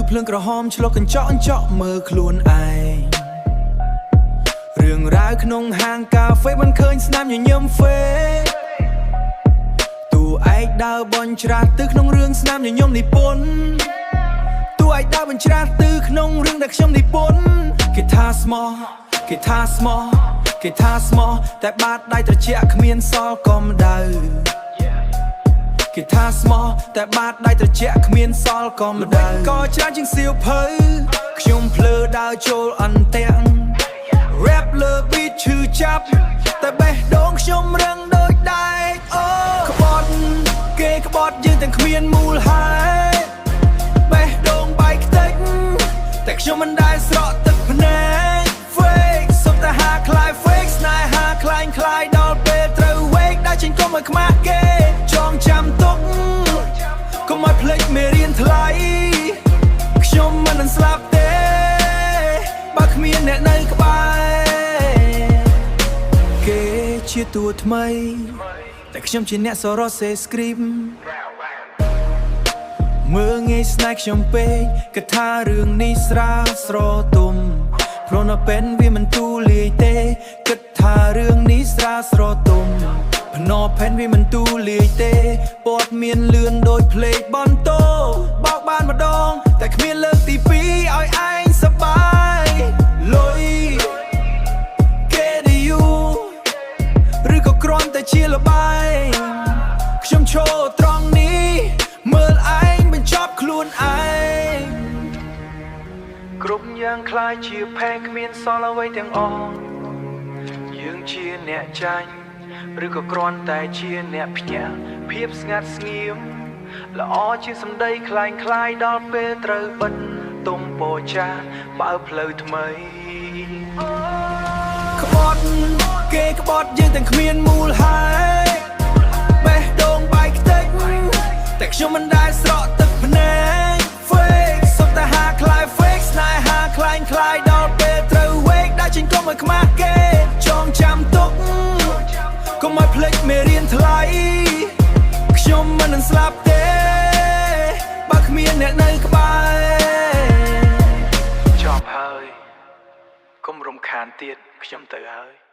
ភ្លើងក្រហមឆ្លុះកញ្ចក់អញ្ចក់មើលខ្លួនឯងរឿងរ៉ាវក្នុងហាងកាហ្វេមិនឃើញស្នាមញញឹម fake តួឯកដើរបញ្ច្រាស់ទិសក្នុងរឿងស្នាមញញឹមនិពន្ធតួឯកដើរបញ្ច្រាស់ទិសក្នុងរឿងដែលខ្ញុំនិពន្ធគេថាស្មោះគេថាស្មោះគេថាស្មោះតែបាតដៃត្រជាក់គ្មានសល់កំដៅ គេថាស្មោះតែបាតដៃត្រជាក់គ្មានសល់កំដៅក៏ច្រើនជាងសៀវភៅខ្ញុំភ្លើដើរចូលអន្ទាក់ rap លើ beat ឈឺចាប់តែបេះដូងខ្ញុំរឹងដូចដែកអូក្បត់គេក្បត់យើងទាំងគ្មានមូលហេតុបេះដូងបែកខ្ទេចតែខ្ញុំមិនដែលស្រក់ទឹកភ្នែក fake សុទ្ធតែហាខ្លាយ fake ស្នេហាខ្លាញ់ខ្លាយដល់ពេលត្រូវ wake ដើរចេញកុំឲ្យខ្មាស់គេចងចាំទុកកុំឲ្យភ្លេចមេរៀនថ្លៃខ្ញុំមិននឹងស្លាប់ទេបើគ្មានអ្នកនៅក្បែរគេជាតួថ្មី តែខ្ញុំជាអ្នកសរសេរ script មើលងាយស្នេហ៍ខ្ញុំពេកគិតថារឿងនេះស្រាលស្រទុំព្រោះនៅពេលវាមិនទូលាយទេគិតថារឿងនេះស្រាលស្រទុំភ្នផែនវាមិនទូលាយទេពតមានលឿនដូចភ្លេកបន្ទោបោកបានម្ដង តែគ្មានលើកទី2ឲ្យឯងសប្បាយលុយគេឌីយូឬក៏គ្រាន់តែជាល្បែងខ្ញុំឈរត្រង់នេះមើលឯងបញ្ចប់ខ្លួនឯងគ្រប់យ៉ាងខ្លាយជាផែគ្មានសល់អ្វីទាំងអស់យើងជាអ្នកចាញ់ឬក៏គ្រាន់តែជាអ្នកភ្ញាក់ភាពស្ងាត់ស្ងៀមល្អជាងសម្ដីคล้ายคล้ายដល់ពេលត្រូវបិទទុំពោចាស់បើផ្លូវថ្មី ក្បត់គេក្បត់យើងទាំងគ្មានមូលហេតុបេះដូងបែកខ្ទេចតែខ្ញុំមិនដែលស្រក់ទឹកភ្នែក fake សុទ្ធតែហាខ្លាយ fake ស្នេហាខ្លាញ់ខ្លាយដល់ពេលត្រូវ wake ដើរចេញកុំឲ្យខ្មាស់គេចងចាំទុកកុំឲ្យភ្លេចមេរៀនថ្លៃខ្ញុំមិននឹងស្លាប់ទេបើគ្មានអ្នកនៅក្បែរ ចប់ហើយកុំរំខានទៀតខ្ញុំទៅហើយ។